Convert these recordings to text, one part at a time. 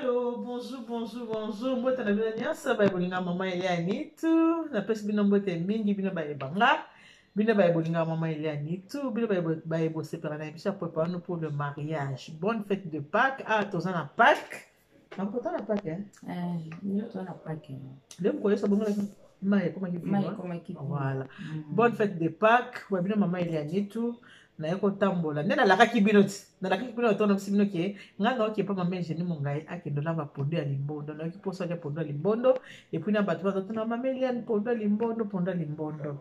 Allô, bonjour, bonjour, bonjour. Mbote na bino nyonso baye bolinga mama Elia Nitu. Napesi bino mbote mingi bino baye banga. Bino baye bolinga mama Elia Nitu. Bino baye baye bosepela na biso préparons nous pour le mariage. Bonne fête de Pâques. Ah, toza na Pâques. Nakota na Pâques, hein? Eh, lelo toza na Pâques. Lelo mokolo yeso bongo mai ekomaki Mai ekomaki. Voilà. Bonne fête de Pâques. Wa bino mama Elia Nitu. Naye kotambola nde nalakaki bino ti nalakaki bino na bisi bino ke ngai naoki epa mama Eugenie Mongai akende olamba pondu ya limbondo. Nayoki mposa alia pondu ya limbondo et puis na bato bazotuna mama Eliane pondu ya limbondo, pondu ya limbondo.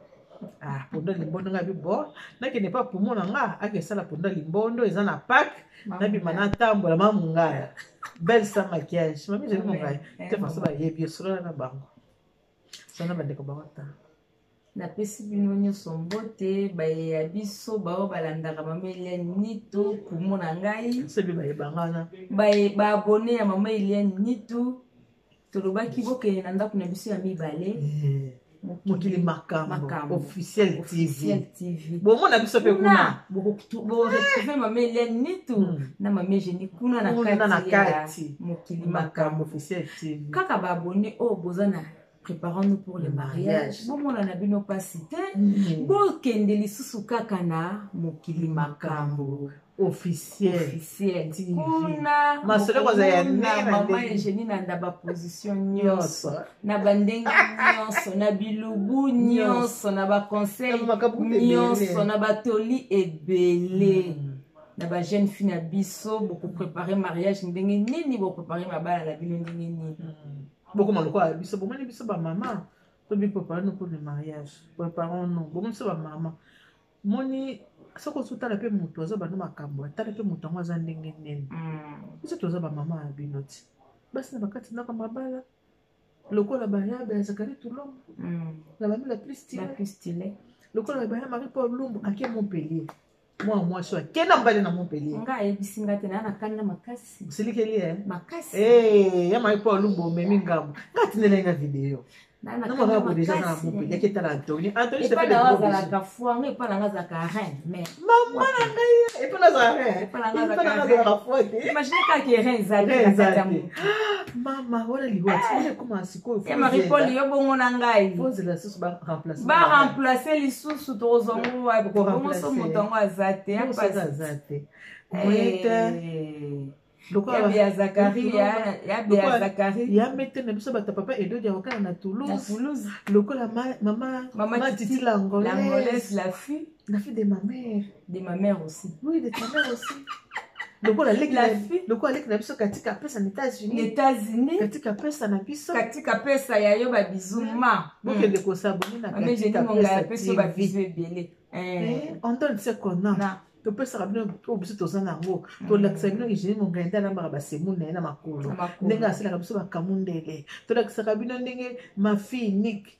Ah, pondu ya limbondo ngai bi bo nakende pa pumo na nga akesala pondu ya limbondo eza na Pâques, nabima natambola ma Mongaya belle sans maquillage. Mama Eugenie Mongai te façon bayebi osolola na bango sona bandeko bango ta. Napesi bino nyonso mbote, baye ya biso bao balandaka mama Eliane Nitu, kumo na ngai sobi bayebangana baye baabone ya mama Eliane Nitu. Tolobaki bokende na ndako na biso ya mibale, Mokili Makambo Officiel Officiel TV. Bomona biso mpe kuna. Boretrouve mama Eliane Nitu na mama Eugenie kuna na kati ya Mokili Makambo Officiel TV. Kaka baabone oyo boza na préparons-nous pour le mariage, bomona na bino pasi te, bokende lisusu kaka na Mokili Makambo Officiel Officiel kuna. Masolo kozala ya ndenge na mama Eugenie na nda baposition nyonso, na bandenge nyonso, na bilubu nyonso, na baconseil nyonso, na batoli ebele na bajeune fille na biso. Bokoprépare mariage ndenge nini? Bokoprépare mabala na bino ndenge nini? Bokoma lokola biso. Bomoni biso bamama, tobi préparons nous pour le mariage, préparons nous. Bomoni biso bamama, moni soki ozotala mpe moto aza bano makambo, atala mpe moto yango aza ndenge nini. Biso toza bamama ya bino ti basi na bakati ndako mabala lokola bayabe ya Zakari Tulombo na bami la plus stylé, lokola baya Marie Paul Lumbu ake Montpellier, mwana mwasi oyo akenda mobali na Montpellier. Nga ayebisi nga te, naa na kanda makasi. Osilikeli ye. Makasi. Ya Marie Paul Lumbu omemi ngambo, nga atindelai nga video namona ko déjà na Montpellier aketala Antony. Antony, epa na azalaka foie, nga epa nanga azalaka rein, mais mama na ngai, epa nazala rein, epa nanga azalaka foie te. Imagine kaka ke rein ezali na kati ya motu. Mama wana liwa ti wana ekoma sikoyo. Ya Marie Paul, yo bongo na ngai. Ozela lisusu baremplace. Baremplace lisusu, tokozwa ngo wapi? Bongo so moto yango aza te. Aza te, moye te. Ya Zakari, ya Zakari. Ya mete na biso bato papa Edodi akokana na Toulouse, lokola mama mama Titi l'Angolaise, la fille la fille de ma mère. De ma mère aussi. Oui, de ta mère aussi. Lokola leki, lokola leki na biso Katika apesa na États-Unis. États-Unis. Katika apesa na biso. Katika apesa ya yo babizu ma. Bokende kosabone na Katika Apesa. Babizu ebele. On donne ce qu'on a. Topesaka bino oyo biso toza nango. Tolakisa bino Eugenie Mongai nde alambaka basemu na ye na makolo, ndenge asalaka biso bakamundele. Tolakisaka bino ndenge ma fille unique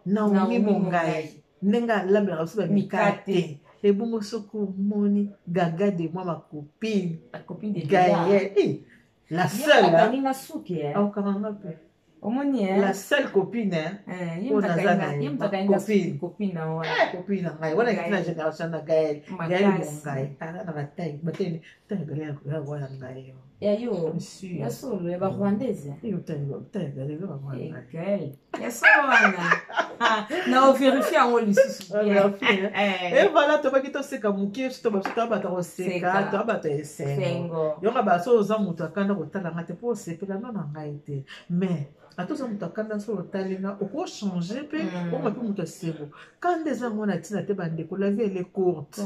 Naomi Mongai ndenge alambelaka biso bamikate. Ebongo soki omoni Gaga de moi, ma copine Gaël, la seule. Aokanga mpe. Omoni. La seule copine oyo naza na ye, copine, copine na ngai wana ekiti na génération na Gaël, Gaël Mongai aza na batai bateni tala Gaël wana ngai. Ya yo ya solo ya barwandaise. Gaël ya solo wana na overifie yango lisusu. Et voilà, tobaki toseka moke. So tobaso toabata koseka, toabata esengo. Yonga baso oza moto akanda kotala nga te mpo osepela no na ngai te, mais ata oza moto akanda, so otali nga okochange mpe okoma mpe moto esengo. Kanda eza yango na ntina te, bandeko. La vie, elle est courte.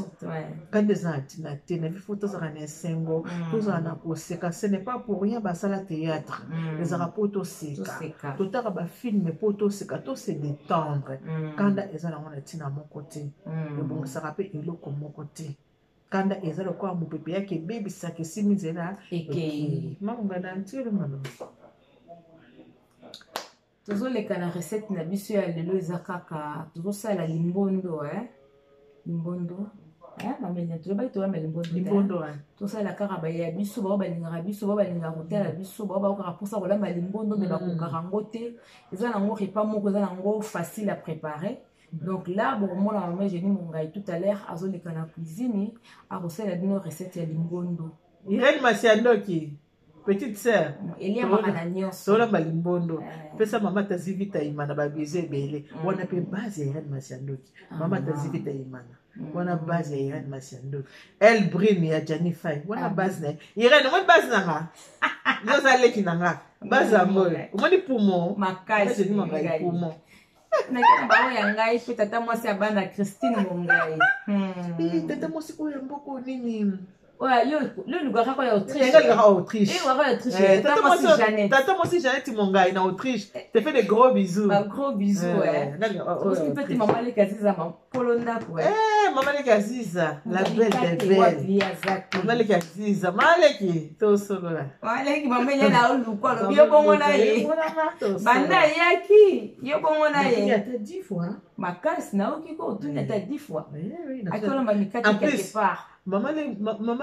Kanda eza na ntina te. Na vie, faut tozala na esengo, tozala na koseka. Ce n'est pas pour rien basala théâtre, ezalaka mpo toseka. Totaka bafilm mpo toseka, tose détendre. Kanda eza nango na ntina moko te, ebongisaka mpe eloko moko te. Kanda eza lokola mopepe yaki ebebisaka, esimi nzela. Ekei. Mamonga na ntielo maloba. Tozoleka na recette na biso ya lelo. Eza kaka tozosala limbondo, eh? Limbondo, mameli, tolobaki tolamba limbondo. Limbondo. Tosala kaka baya biso bao balingaka biso, bao balingaka kotala biso, bao baokaka mposa kolamba limbondo, me bakokaka yango te. Eza nango repas moko eza nango facile à préparer. Donc là, bokomona mama Eugénie Mongai tout à l'heure azoleka na cuisine, akosala bino recette ya limbondo. Irene Masiandoki. Petite sœur, Eliamaka na nyonso. Tolamba limbondo. Eh. Pesa mama Tazivita Imana ba bisous ebele. Wana pe base ya Irène Masiandoki. Mama Tazivita Imana. Wana base ya Irène Masiandoki. El Brine ya Gianni Fay. Wana base na ye. Irène, omoni base na nga? Yo oza leki na nga. Base yango oyo. Omoni poumon? Makasi. Omoni makai poumon. Nake na bango ya ngai mpe tata mwasi ya bana Christine Mongai. Eh, tata mwasi oyo ya mboko nini? Oyo yo yo olukaka kaka ya Autriche. Nga lingaka Autriche. Eh, olukaka ya Autriche. Eh, Tata mwasi Jeannette. Tata mwasi Jeannette Mongai na Autriche. Te fait des gros bisous. Ba gros bisous, Eh, eh. nga lingaka oyo Soki ya mpe te Autriche. mama leki Aziza makolo ndako, eh. Eh, mama leki Aziza, la belle des belles. Mama leki Aziza, mama leki tosolola. Mama leki mama Eliana oluka alobi yo bongo na ye. Banda ayaki yo bongo na ye. Ata 10 fois. Makasi nayoki ko otuni ata 10 fois. Oui, oui, Aki olamba mikate En quelque plus, part. Mama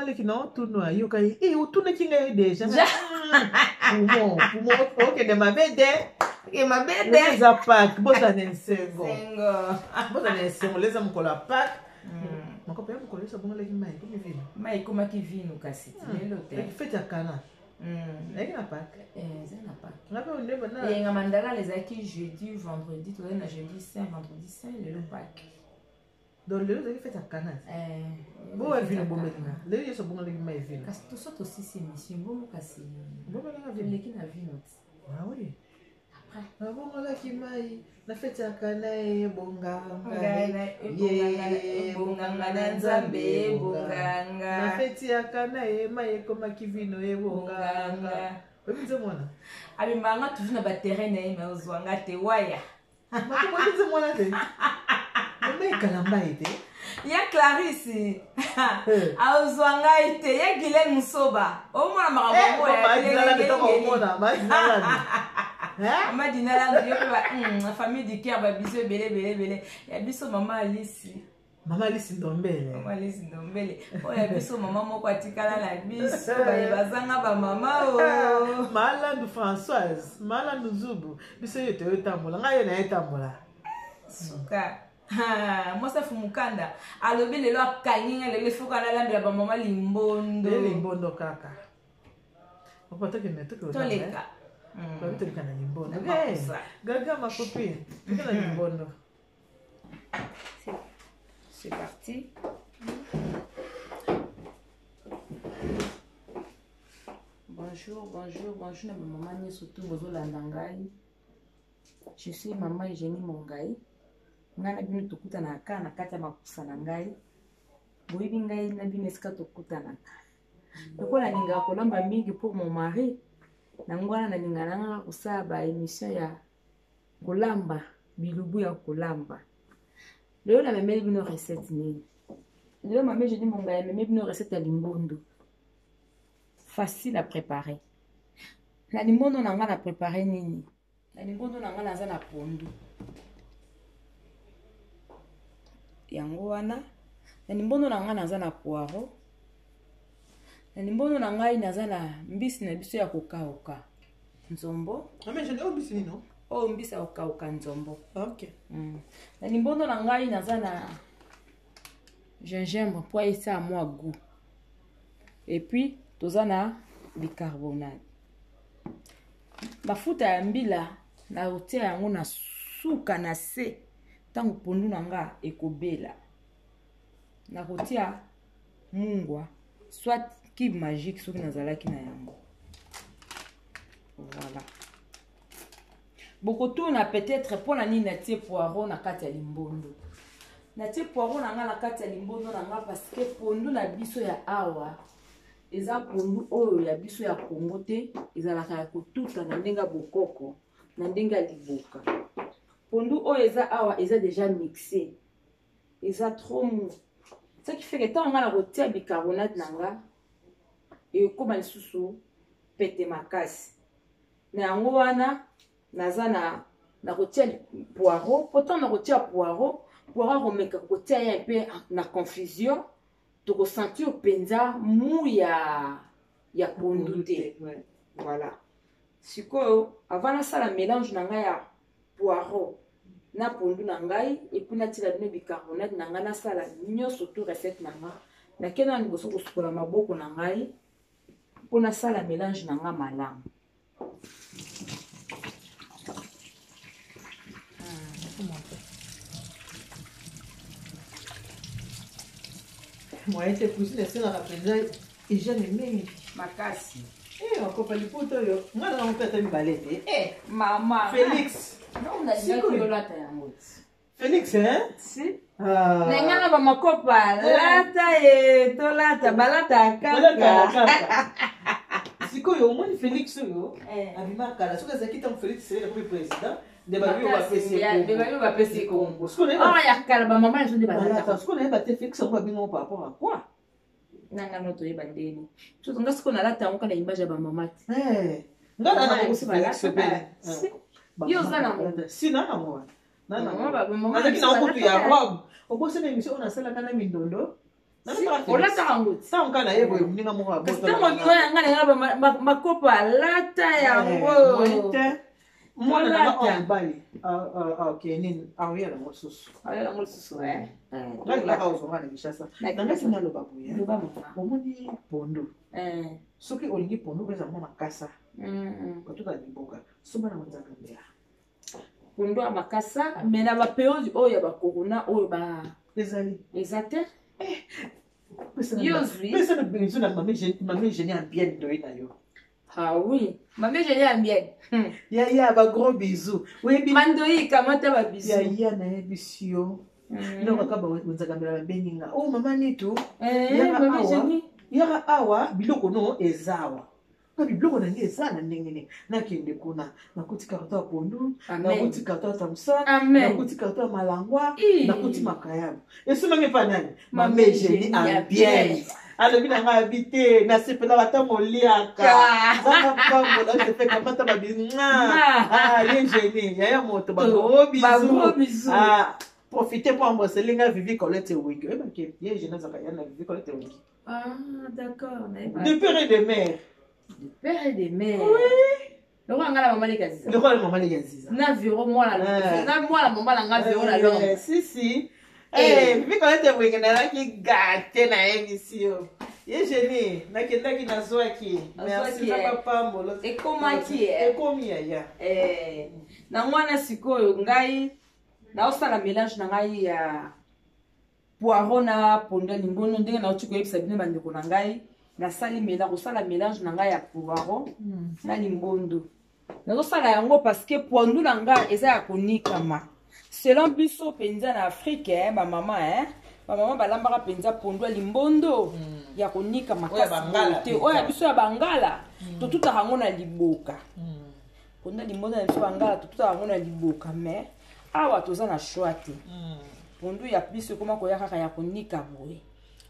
leki na otunwa yoka ye, eh, otunaki ngai déjà. Poumon, poumon, okende mabe te. E mabe te. Eza Pâques, bozala na esengo. Esengo. Bozala na esengo, leza mokolo ya Pâques. Makopo ya mokolo eza bongolaki mai, ekomi vino. Mai ekomaki vino kasi ti lelo te. Fête ya Cana. Ezalaki na Pâques. Eh, eza na Pâques. Nga mpe ondemba na Eyenga mandalala ezalaki jeudi, vendredi, tozali na jeudi saint, vendredi saint, lelo Pâques. Donc lelo ezalaki fête ya Cana. Eh, Bowa vino bombeli nga. Lelo yeso bongolaki mai vino. Kasi toso tosisi émission bongo kasi Bombelanga vino. toleki na vino ti. Ah oui. Après. Nabongolaki mai na fête ya Cana ebonganga. Ebonganga na Nzambe ebonganga. Na fête ya Cana ye mai ekomaki vino ebonganga. Ebonganga. Oyebi nzembo wana? Abimaka toujours na baterrain na ye me ozwanga te waya. Makambo oyebi nzembo wana te? Mama ekalamba ye te. Ya Clarisse azwa ngai te, ya Guylaine Musoba omona makambo Eh, yango ya mama Dina Lando, ntango Guylaine omona, mama Dina Lando. Hein? Mama Dina Lando, yo mpe ba famille du cœur, ba bisous ebele ebele ebele. Ya biso mama Alice. Mama Alice Ndombele. Mama Alice Ndombele. Oyo ya biso mama moko atikala na biso, baye bazanga ba mama o. Malandu Françoise, Malandu Zubu, biso yo toyotambola, ngai yo nayetambola. Suka. Ha, mwasi afumukanda alobi lelo akangi ngai lelo efoka nalambela bamama limbondo. Lelo limbondo kaka. Papa, tokende, tokende. Toleka. Babi toleka na limbondo. Na Hey, makusa. Gaga ma copine, tokende na limbondo. C'est parti. Bonjour, bonjour, bonjour na bamama nyonso tu bozolanda ngai. Je suis mama Eugénie Mongai. Ngai na bino tokutanaka kaka na kati ya makusa na ngai. Boyebi ngai na bino esika tokutanaka. Lokola nalingaka kolamba mingi pour mon mari, nango wana nalingaka nanga kosala ba émission ya kolamba, bilubu ya kolamba. Lelo namemeli bino recette nini? Lelo mama Eugénie Mongai amemeli bino recette ya limbondo. Facile à préparer. Na limbondo na nga na préparer nini? Na limbondo na nga naza na pondu. Yango wana, na limbondo na nga naza na poireau. Na limbondo na ngai naza na mbisi na biso ya kokauka nzombo. Ah, mais je l'ai mbisi nini, non? Oyo mbisi ya kokauka nzombo. Ah, ok. Na limbondo na ngai naza na gingembre po esala mwa goût. Et puis toza na bicarbonate. Mafuta ya mbila na kotia yango na suka na se ntango pondu na nga ekobela. Na kotia mungwa soit cube magique soki nazalaki na yango. Voilà. Bokotuna peut-être mpona nini natie poireau na kati ya limbondo. Natie poireau na nga na kati ya limbondo na nga parce que pondu na biso ya awa eza pondu oyo ya biso ya Congo te, ezalaka ya kotuta na ndenge ya bokoko, na ndenge ya liboka. Pondu oyo eza awa eza déjà mixé, eza trop mou. Ce qui fait que ntango nga na kotia bicarbonate na nga ekóma lisusu pete makasi. Na yango wana naza na kotia poireau, po ntango na kotia poireau, poireau akomeka kotia ye un peu na confusion, tokosentir mpenza mou ya pondu te. Voilà. Sikoyo avant nasala mélange na ngai ya poireau na pondu na ngai, et puis natila bino bicarbonate na ngai, nasala nyonso tout recette na ngai. Nakende na liboso kosukola maboko na ngai. Mpo nasala melange na nga malamu. Moyen te, cuisine esengaka mpenza hygiène mingi. Makasi. Eh, okopa liputa oyo nga na yango mpe ata mibale te. Eh, mama Félix. Nalingaki olata yango ti. Félix, hein? Si. Ah. Na nga na bamakopa lata ye tolata balata kaka. Sikoyo omoni Félix oyo abima kala, soki azalaki ntango Félix Tshisekedi akomi président nde babi oyo bapesi ye kombo. Bapesi kombo. Ya kala bamama na biso nde balataka. Sikoyo nayeba te Félix yango babingango par rapport à quoi? Na nga no toyeba ndeni. Soki nga sikoyo nalata yango kaka na image ya bamama te. Nga na nango Félix mpe. Yo oza nango? Si, na nango wana. Nazalaki nango kutu ya robe. Obosana émission oyo nasalaka na mindondo. Olataka yango ntango kaka naye boye moninga moko ntango ya ngai nanga makopo alata yango te. Mwana nanga oyo mobali ok nini aoya nango susu, aoya nango lisusu. Ngai kaka ozonga na Kinshasa nangasi naloba boye, omoni pondu, soki olingi pondu mpeza mwa makasa batuka liboka, somba na wanzaka mbela. Pondu ya makasa, mais na baperiode oyo ya bacorona oyo ba ezali eza te. Yo ozwi pesa na biso na mame Genie ya bien doi na yo. Ah oui, mame Genie ya bien. Yaya, ba gros bisous. Oyebi mandoi kamata ba bisous. Yaya, nayebisi yo biloko kaka bonzakambela babengi nga o mama Nitu, yaka awa, yaka awa, biloko no eza awa. Nga biloko na ngai eza na ndenge nini? Nakende kuna, nakuti carton ya pondu, nakuti carton ya Thomson, nakuti carton ya malangwa, nakuti makayabu esomami epa nani? Mame Genie en bien. Alobi na ngai abi te, nasepelaka ntango oliaka, zanga pambola tefe, kamata babi ye Genie yaya moto, bagros bisous. Profite mpo amboseli nga Vivi Colette Ewingi, oyebake ye Genie azaka ya na Vivi Colette Ewingi. Ah, d'accord. De père et de mère. De père et de mère. Oui. Lokola nga na mama Leki Aziza. Lokola mama Leki Aziza. Na Vero mwana na mwana mama na nga Vero na Londres. Si si. Eh, Vivi Colette Ewingi nalaki gâté nayebisi yo. Ye Genie, nakendaki nazwaki. Merci na pambolo. Ekomaki. Ekomi yaya. Eh, na mwana sikoyo ngai naosala mélange na ngai ya poireau na pondu ya limbondo ndenge nauti koyebisa bino bandeko na ngai. Nasali mélange, kosala mélange na ngai ya poireau na limbondo. Nazosala yango parce que pondu na ngai eza ya konikama. Selon biso mpenza na Afrique, eh, bamama, eh, bamama balambaka mpenza pondu ya limbondo ya konika makasi te. Oyo ya biso ya bangala, totutaka yango na liboka. Pondu ya limbondo na biso bangala, totutaka yango na liboka, mais awa toza na choix te. Pondu ya biso ekoma koya kaka ya konika boye.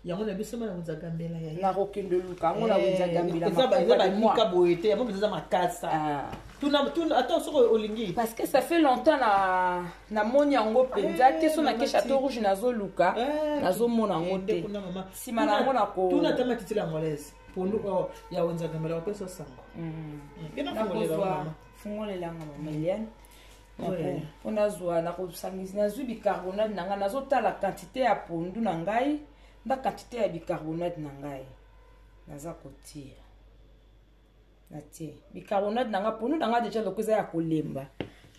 Yango na biso mana konzaka mbela ya nakokende luka yango na konzaka mbela. Eza banika boye te, yango mpenza eza makasa. Tuna tuna ata soki olingi. Parce que ça fait longtemps na namoni yango mpenza te. So nake Château Rouge, nazoluka, nazomona yango te. Nsima na yango nako tuna ata matitila angolaise, pondu oyo ya wenzaka mbela, bapesa sango. Nakozwa fungolelanga mama Eliane mpo nazwa, nakosangisa. Nazwi bicarbonate na ngai, nazotala quantité ya pondu na ngai na quantité ya bicarbonate na ngai naza kotia. Natie bicarbonate na ngai, pondu na ngai déjà loko eza ya kolemba.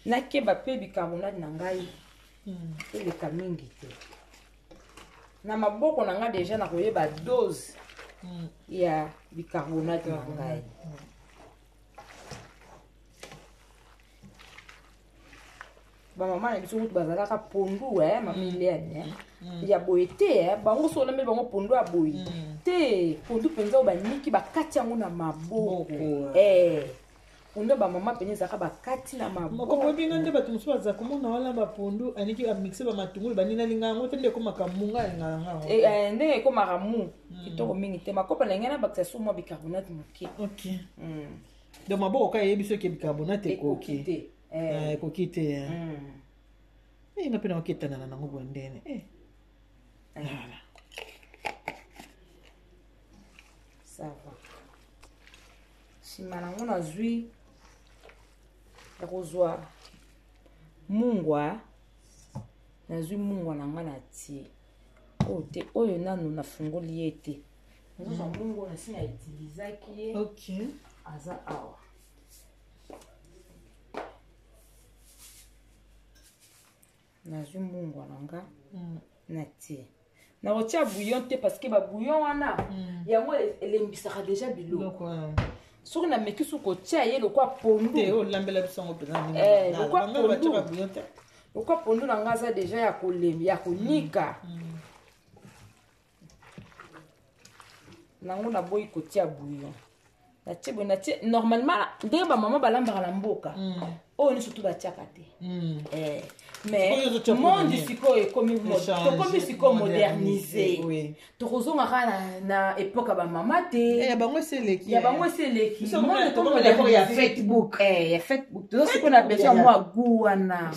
Nakeba mpe bicarbonate na ngai eleka mingi te. Na maboko na ngai déjà nakoyeba dose ya bicarbonate na ngai. Bamama na biso kutu bazalaka pondu, eh, mama Eliane, ya boye te. Eh, bango so olambi bango pondu ya boye te, pondu mpenza oyo baniki, bakati yango na maboko. Eh, pondu ya bamama mpenza ezalaka bakati na maboko. Oyebi nde bato mosusu baza komona wana bapondu aniki, amixe bamatungulu banini, alinga yango te, nde ekomaka munga, alingaka yango. Ndenge ekomaka mu kitoko mingi te. Makopa na ngai nabakisa so mwa bicarbonate moke. Ok, donc maboko kaka eyebi soki bicarbonate ekoki te. Ekoki te. Nga mpe nakoki etanana nango boye ndene. Voilà. Ça va. Nsima nango nazwi ya kozwa mungwa, nazwi mungwa na nga, natie oyo te, oyo nanu nafungoli ye te. Nazozwa mungwa nasi na utilisaki ye. Okay. Aza awa. Nazwi mungwa na nga natie. Nakotia bouillon te parce que ba bouillon wana yango elembisaka déjà biloko. Soki nameki soki kotia ye lokwa pondu. Te olambela biso yango mpenza ndenge lokwa pondu. Lokwa pondu na nga aza déjà ya kolemba ya konika. Nango naboyi kotia bouillon. Natie boye natie normalement ndenge bamama balambaka na mboka oyo nyonso tu batiaka te. Mais monde sikoyo ekomi tokomi sikoyo modernisé, tokozonga kaka na époque ya bamama te. Ya bango esi eleki. Ya bango esi eleki. Ya Facebook. Ya Facebook toza sikoyo na besoin ya mwa goût wana.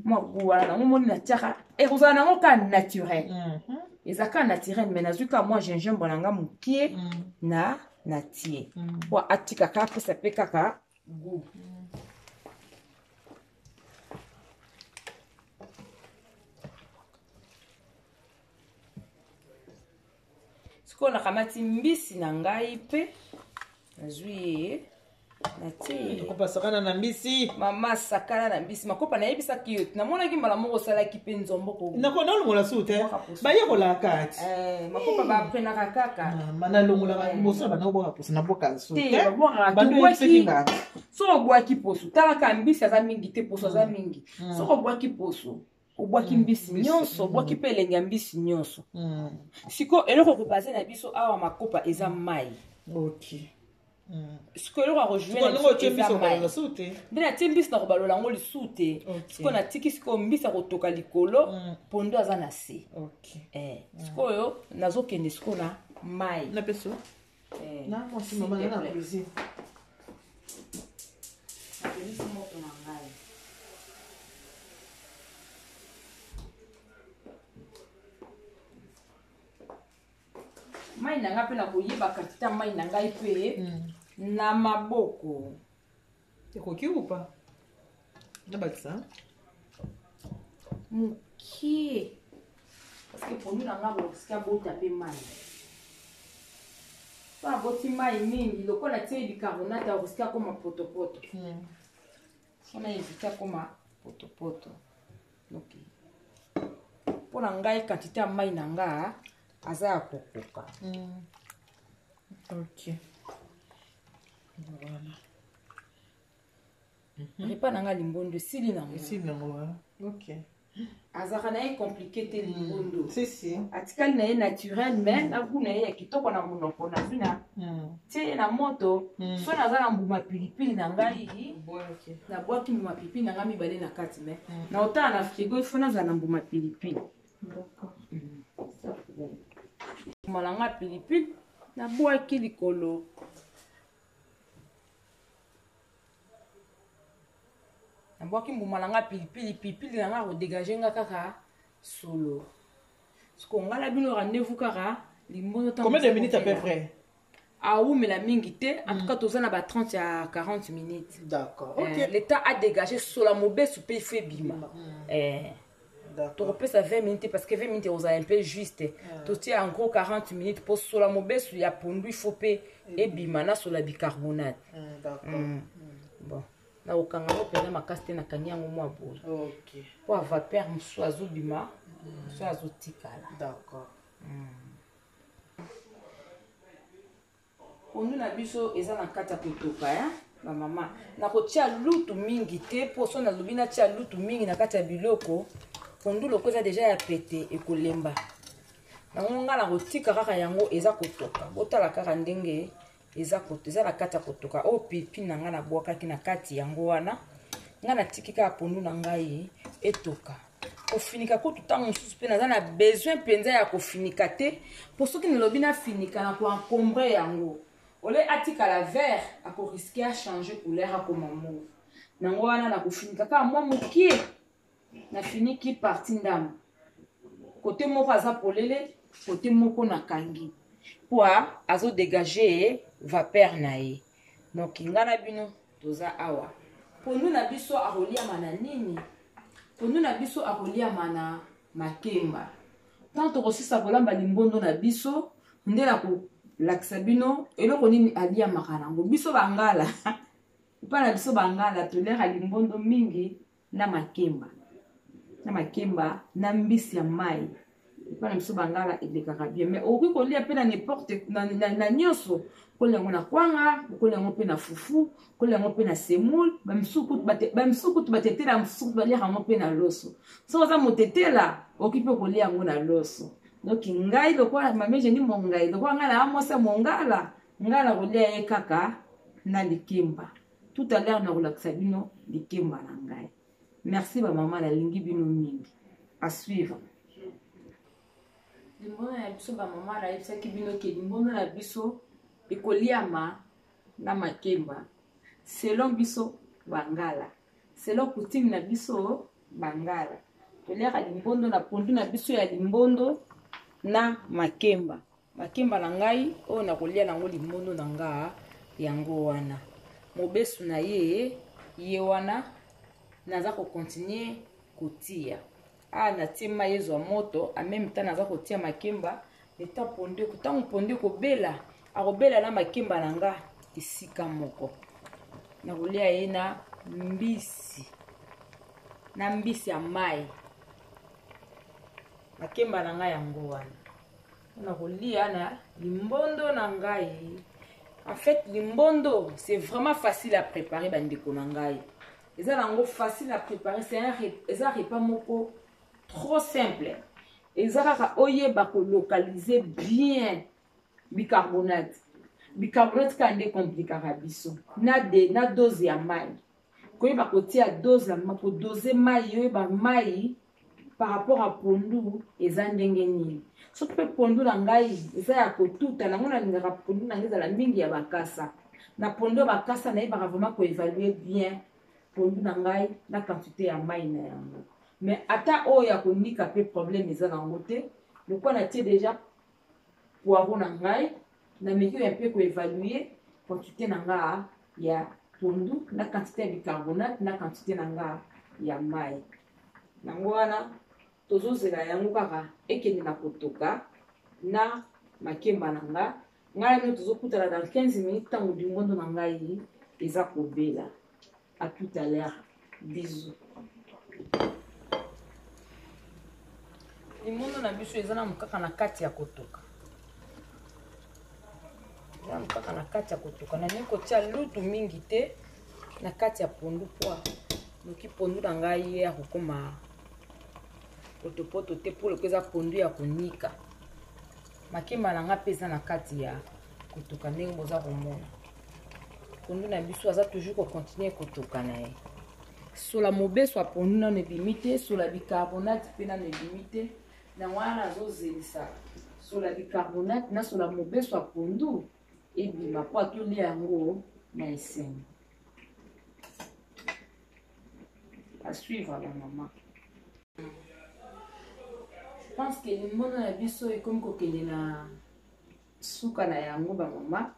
Mwa goût wana nango moni natiaka ekozala nango kaka naturel. Eza kaka naturel, mais nazwi kaka mwa gingembre na nga mokie na natie po atikaka apesa mpe kaka goût. Sikoyo nakamati mbisi na ngai mpe nazwi ye natie. Makopa sakana na mbisi. Mama sakana na mbisi. Makopa nayebisaki yo, namonaki mbala moko osalaki mpe nzombo. Nako nalongola su te, bayekolaka ti. Makopa baprenaka kaka. Nalongolaka liboso na bana obwaka poso, nabwaka su te. Babwakaka soki obwaki poso, talaka mbisi aza mingi te, poso aza mingi. Soki obwaki poso, obwaki mbisi nyonso, obwaki mpe elenge ya mbisi nyonso. Sikoyo eloko kobaze na biso awa makopa eza mai. Sikoyo eloko ya kojouer nde natie mbisi na kobalola yango lisusu te. Sikoyo natiki sikoyo mbisi ya kotoka likolo, pondo aza na se. Sikoyo nazokende sikoyo na mai. Napelisi moto na ngai. Mai na ngai mpe nakoyeba quantité ya mai na ngai mpe na maboko. Ekoki ou pas? Nabakisa mokie parce que pondu na ngai bosika bota mpe mai so aboti mai mingi lokola tie bicarbonate akosika akoma potopoto. So na évite akoma potopoto. Ok, mpo na ngai quantité ya mai na nga aza ya kokoka. Ok, voilà. Repas na nga limbondo esili nango. Esili nango, ok. Azalaka na ye compliqué te limbondo. Si si. Atikali na ye naturel, mais na goût na ye ya kitoko na monoko. Nazwi na tie ye na moto. So naza na mbuma pilipili na ngai, nabwaki mbuma pilipili na ngai mibale na kati, mais na otala na frigo ifo nazala na mbuma pilipili. Mbuma na ngai pilipili nabwaki likolo. Nabwaki mbuma na nga pilipili, pilipili na nga akodégage nga kaka solo. Siko nga na bino rendez-vous kaka limbondo. Combien de minutes à peu près? Awumela mingi te, en tout cas toza na ba 30 ya 40 minutes. D'accord, ok. Le temps adégage sola mobesu mpe ifo ebima. Tokopesa 20 minutes parce que 20 minutes ekozala un peu juste. Totie en gros 40 minutes mpo sola mobesu ya pondu ifo mpe ebima na sola bicarbonate. Bon, nakokanga yango mpenza makasi te, nakangi yango mwa boye mpo avapeur mosusu azobima, mosusu azotikala. Pondu na biso eza na kati ya kotoka ya bamama. Nakotia lutu mingi te mpo so nalobi natia lutu mingi na kati ya biloko, pondu loko eza déjà ya pete ekolemba yango. Nga nakotika kaka yango eza kotoka. Botala kaka ndenge eza eza na kati ya kotoka. Oyo pilipili na ngai nabwakaki na kati yango wana. Ngai natiki kaka pondu na ngai etoka. Kofinika kutu ntango mosusu mpe naza na besoin mpenza ya kofinika te, mpo soki nalobi nafinika na koencombre yango ole atikala vert, akoriske achange couleur akoma mauve. Nango wana nakofinika kaka mwa mokie. Nafiniki partie ndambo, kote moko aza polele, kote moko nakangi mpo azodégage vapeur na ye. Donc nga na bino toza awa. Pondu na biso akoliama na nini? Pondu na biso akoliama na makemba. Tant tokosisa kolamba limbondo na biso nde na Nakolakisa bino eloko nini aliamaka nango. Biso bangala, epai na biso bangala, toliaka limbondo mingi na makemba, na makemba na mbisi ya mai. Epai na biso bangala elekaka bien, mais okoki kolia mpe na n'importe na, na, na nyonso. Kolia yango na kwanga, kolia yango mpe na fufu, kolia yango mpe na semoule. Bamisusu kutu batetela, mosusu kutu baliaka yango mpe na loso. Soki oza motetela, okoki mpe kolia yango na loso. Donc ngai lokola mame Jeni Mongai, lokola ngai na mwasi ya mongala, ngai nakolia ye kaka na likemba. Tout à l'heure nakolakisa bino likemba na ngai. Merci bamama, nalingi bino mingi. À suivre. Limbondo na biso bamama, nayebisaki bino ke limbondo na biso ekoliama na makemba selon biso bangala, selon coutume na biso bangala. Toliaka limbondo na pondu na biso ya limbondo na makemba. Makemba na ngai oyo nakolia nango limbondo na nga yango wana, mobesu na ye ye wana. Naza kokontinue kotia awa, natie mai ezwa moto, en même temps naza kotia makemba. Leta pondu, ntango pondu ekobela, akobela na makemba na nga esika moko. Nakolia ye na mbisi, na mbisi ya mai. Makemba na ngai yango wana nakolia na limbondo na ngai. En fait, limbondo, c'est vraiment facile à préparer, bandeko na ngai. Eza nango facile à préparer, c'est un eza repas moko trop simple. Eza kaka oyeba kolocaliser bien bicarbonate. Bicarbonate kaka nde komplikaka biso na, de, na dose ya mai. Koyeba kotia dose ya kodose mai, oyeba mai par rapport à pondu eza ndenge nini. Soki mpe pondu na ngai eza ya kotuta nango, nalingaka pondu na ngai ezala mingi ya bakasa. Na pondu ya bakasa, nayebaka vraiment koévaluer bien pondu na ngai na quantité ya mai na yango. Mais ata oyo ya konika mpe, problème eza nango te. Lokola natie déjà poireau na ngai, nameki oyo mpe koévaluer quantité na nga ya pondu na quantité ya bicarbonate na quantité na nga ya mai. Yango wana tozozela yango kaka ekende na kotoka na makemba na nga. Ngai no tozokutana dans 15 minutes, ntango limbondo na ngai eza kobela. À tout à l'heure, bisous. Limbondo na biso eza nanu kaka na kati ya kotoka, eza nanu kaka na kati ya kotoka. Nalingi kotia lutu mingi te na kati ya pondu, po noki pondu na ngai ye akokoma potopoto te, mpo loko eza pondu ya konika. Makemba na ngai mpe eza na kati ya kotoka. Ndenge boza komona, pondu na biso aza toujours kocontinue kotoka na ye. Sola mobeso ya pondu nano ebimi te, sola bicarbonate mpe nano ebimi te. Yango wana nazozelisa sola bicarbonate na sola mobeso ya pondu ebima, mpo atolia yango na esengo. À suivre bamama. Je pense que limbondo na biso ekomi kokende na suka na yango bamama,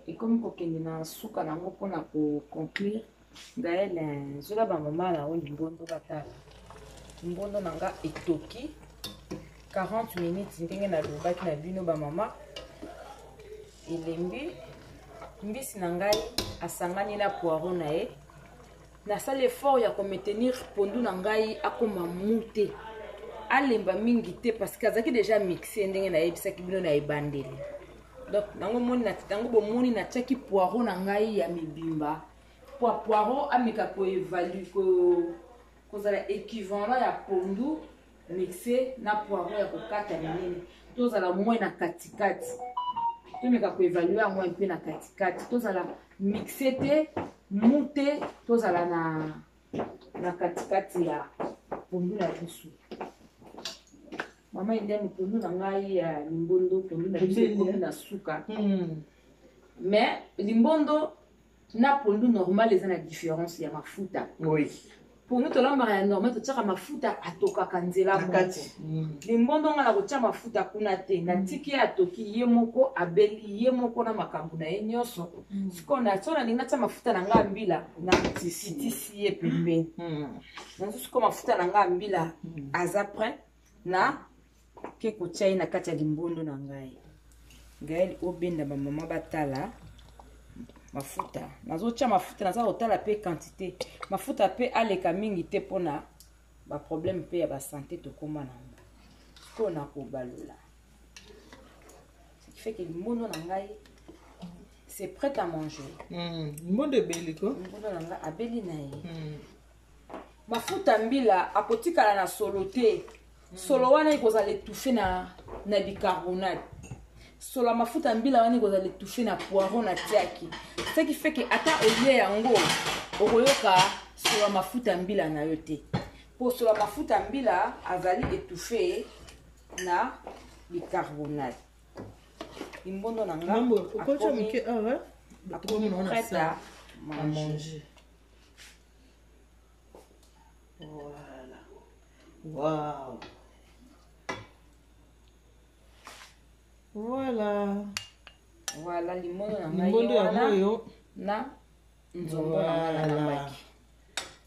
ekomi kokende na suka na yango. Mpona koconclure, Gael, zola bamama na oyo limbondo batala. Limbondo na nga etoki 40 minutes ndenge nalobaki na bino bamama. Elembi, mbisi na ngai asangani na poireau na ye. Nasali effort ya komaintenir pondu na ngai akoma mu te, alemba mingi te, parce que azalaki déjà mixe ndenge nayebisaki bino na ebandeli. Donc nango moni, yango bomoni, natiaki poireau na ngai ya mibimba, po poireau ameka koévalue kozala équivalent ya pondu mixe na poireau ya kokata minene. Tozala moins na katikati, tomeka koévalue yango mpe na katikati, tozala mixe te, mu te, tozala na katikati ya pondu na biso. Mama Eliane, pondu na ngai ya limbondo, pondu na biso ekomi na suka. Mais limbondo na pondu normal eza na différence ya mafuta. Pondu tolambaka ya normal, totiaka mafuta, atokaka nzela moko. Limbondo, nga na kotia mafuta kuna te. Natiki ye atoki ye moko, abeli ye moko na makambo na ye nyonso. Sikoyo na so nalingi natia mafuta na ngai ya mbila, natisi ye pembeni. Nazo sikoyo mafuta na ngai ya mbila aza prêt, na ke kotia ye na kati ya limbondo na ngai. Gael, obenda bamama batala mafuta. Nazotya mafuta, naza kotala mpe quantité mafuta mpe aleka mingi te mpona baproblème mpe ya basante tokóma nango. Sikoyo nakobalola, ce qui fait que limbondo na ngai, c'est prêt à manger. Limbondo ebeli ko. Limbondo na ngai abeli na ye. Mafuta mbila akotikala na solo te. Solo wana ekozala étouffé na bicarbonate. Solo ya mafuta mbila wana ekozala étouffé na poireau na tiaki, ce qui fait que ata olie yango, okoyoka solo ya mafuta mbila na yo te, mpo solo ya mafuta mbila azali étouffé na bicarbonate. Limbondo na nga okotya moke awa. Akomi prête à manger. Voilà. Wow. Voilà. Voilà limbondo na ngai. Limbondo yango oyo. Na nzombo na ngai nalambaki.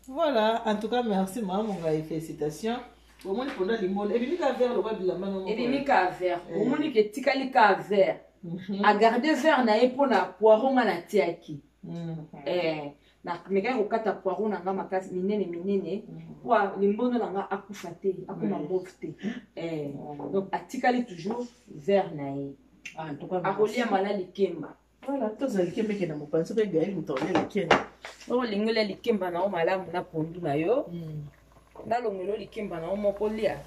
Voilà, en tout cas merci mama Mongai, félicitations. Omoni mponda limbondo ebimi ka vert lokwa bilamba no. Ebimi ka vert. Omoni ke etikali ka vert. Agarde vert na ye mpona poireau nga natiaki. Namekaki kokata poireau na nga makasi minene minene po limbondo na nga akufa te, akoma mauve te. Donc atikali toujours vert na ye. En tout cas akoliama na likemba. Voilà, tozala likemba ekende na mopanzi mpe Gaeli moto akolia likemba. Oyo olingi olia likemba na yo malamu na pondu na yo, nalongela likemba na yo moko lia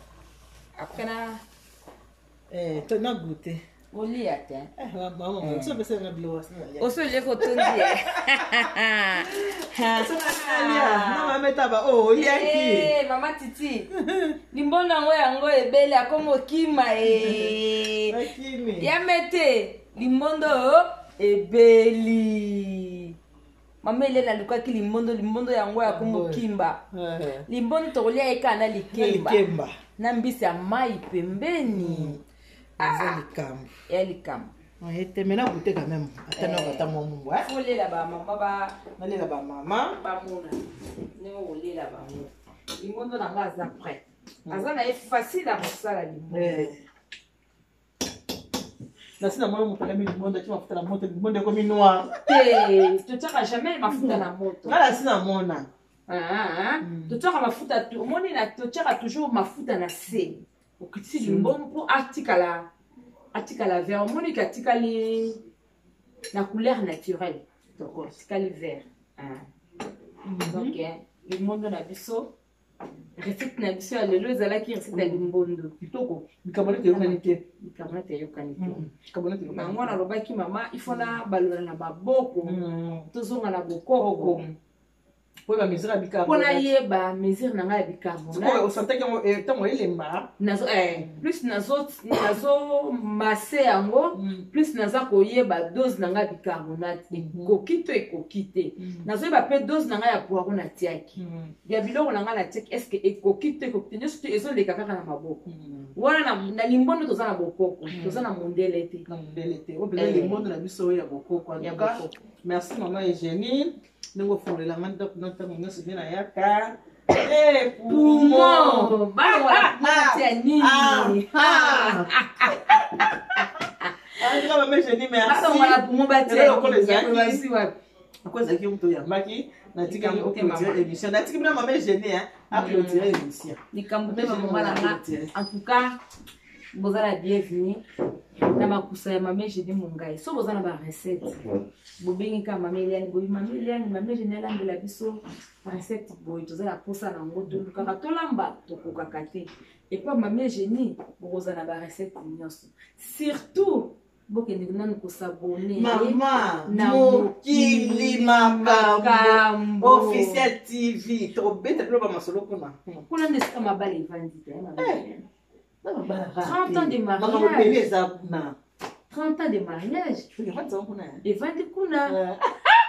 après na To na goûter. Olia te. Mama, so apesa nga biloko. Oso olie kotondi ye. Mama etaba o oliaki. Mama Titi, limbondo yango ebele, akoma okima e. Akimi. Ya mete limbondo ebeli. Mama Elene alukaki limbondo, limbondo yango ya komokimba. Limbondo tokolia ye kaka na likemba. Likemba. Na mbisi ya mai pembeni. Eza likambo. Ya likambo. Ete me na goûter quand même, ata na ata mwa mungwa. Olela bamama ba. Nalela bamama. Bamona ndenge okolela bango. Limbondo na nga aza prêt, aza na ye facile ya kosala limbondo. Nasi namona moto alami limbondo, atie mafuta na moto, limbondo ekomi noir. Te, totiaka jamais mafuta na moto. Nga nasi namona. Totiaka mafuta, omoni, na totiaka toujours mafuta na se, okitisi limbondo mpo atikala vert. Omoni ke atikali na couleur naturelle, atikali vert. Donc limbondo na biso, recette na biso ya lelo ezalaki recette ya limbondo. Kitoko, bicarbonate eyokani te. Bicarbonate eyokani te. Bicarbonate eyokani. Yango nalobaki, mama, il faut na balola na maboko, tozonga na bokoko. Po bamesure ya mpo nayeba mesure na ngai ya bicarbonate. Osantaki yango ntango elemba. Plus nazo masser yango, plus naza koyeba dose na ngai ya bicarbonate ekoki to ekoki te. Nazoyeba mpe dose na ngai ya poireau natiaki, ya biloko na ngai natiaki, est ce que ekoki to ekoki te. Nyonso te ezoleka kaka na maboko wana. Na limbondo toza na bokoko, toza na mondele te. Na mondele te, oyo mpenza limbondo na biso oyo ya bokoko. En tout cas merci mama Eugénie, ndenge ofungolelanga ndako na ntango nyonso nde nayaka. Poumon balongola ya nini? Mama Eugénie, merci. Balongola poumon batia. Wapi ezalaki moto oyambaki, natikaki oclôturer émission, natiki bino mama Eugénie aclôturer émission. Likambo te, bamama na nga. En tout cas boza na bienvenue na makusa ya mama Eugénie Mongai. So boza na barecette, bobengi kaka mama Eliane boye: "Mama Eliane, mama Eugénie alambela biso recette boye." Toza na posa nango, tolukaka tolamba, tokokaka te. Epa mama Eugénie bokozala na barecette nyonso. Surtout bokende nanu kos'abonner. Mama na Mokili Makambo Officiel TV, tobeta bino bamasolo kuna. Kuna nde esika mabala evandi te. 30 ans de mariage eza kuna. 30 ans de mariage evandi kuna.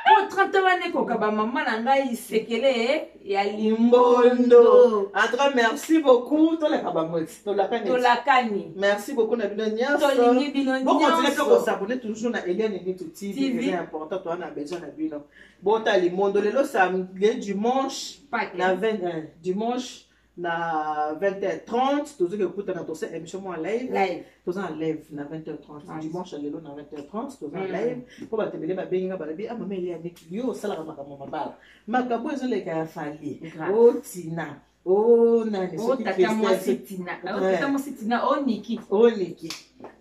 Po 30 ans wana ekoka, bamama na ngai, sekele ya limbondo. En tout cas merci beaucoup, toleka bango, tolakani. Tolakani. Merci beaucoup na bino nyonso. Tolingi bino. Bokontinue mpe kos'abonner toujours na Eliane Nitu TV, eza important, toza na besoin na bino. Bota limbondo lelo samedi, dimanche na 20, dimanche. Na 20h30 tozoki kokutana, tosa émission mwa live. Live. Toza na live na 20h30 dimanche ya lelo na 20h30, toza na live mpo bato ebele babengi nga, balobi: "Ah, mama Eliane, yo osalaka makambo mabala, makambo ezoleka ya Fally." Grave. O Tina, o nani, o soki tata Christelle, mwasi Tina, o tata mwasi Tina, o Niki. Oniki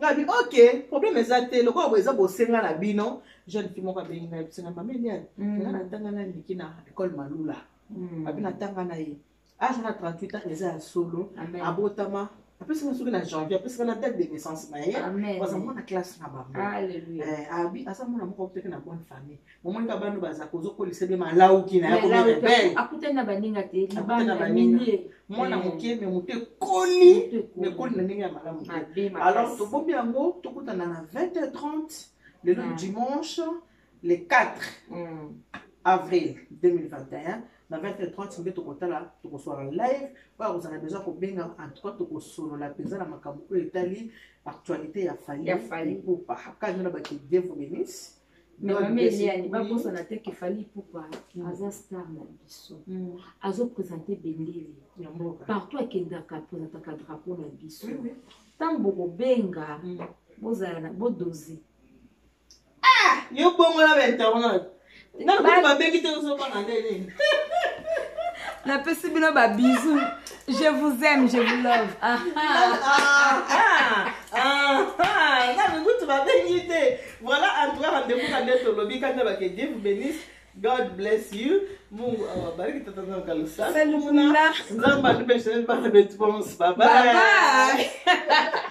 ngabi. Ok, problème eza te, lokola boye eza bosenga na bino. Jeune fille moko abengi ngai, bisenga: "Mama Eliane, nga natanga na Niki na école Malula." Abi natanga na ye, âge na 38 ans, eza ya solo. Amen. Abotama, apesaka soki na janvier, apesaka na date de naissance na ye. Amen. Aza mwana classe na bango. Alléluia. Abi aza mwana moko akutaki na bonne famille, momoni ka bano baza kozokolisa be malauki na ya komi rebelle. Akutani na baninga te. Akutani na libanda baninga. Milieu. Mwana moke, me moto ekoli. Moto ekoli. Me ekoli na ndenge ya malamu te. Mabe Alors makasi. tobombi yango, tokutana na 20h30 lelo, dimanche le 4 avril 2021 na 20h30 nde tokotala, tokosolola live. Oyo akozala besoin kobenga, en tout cas tokosolola mpenza na makambo oyo etali actualité ya Fally Ya Fally. Ipupa. Kaka na baki, Dieu vous bénisse. Mais God mama bless you. Eliane, babosana te ke Fally Ipupa aza star na biso, azoprésente bendele Ya mboka. Partout akendaka, apresentaka drapeau na biso. Oui, oui. Ntango bokobenga, bozala na bodose. Yo bongo na bainternet nano kutu babengi te, ozobanga ndeni. Napesi bino babisous, je vous aime, je vous love. Ah, ah. Nano kutu babengi te. Voilà, en tout cas rendez-vous ka nde tolobi kanda bake. Dieu vous bénisse, God bless you. Mungu awabariki. Tata nzambe kalusa. Salut. Nzambe alibeshele bana betu bonse. Bye. Bye bye.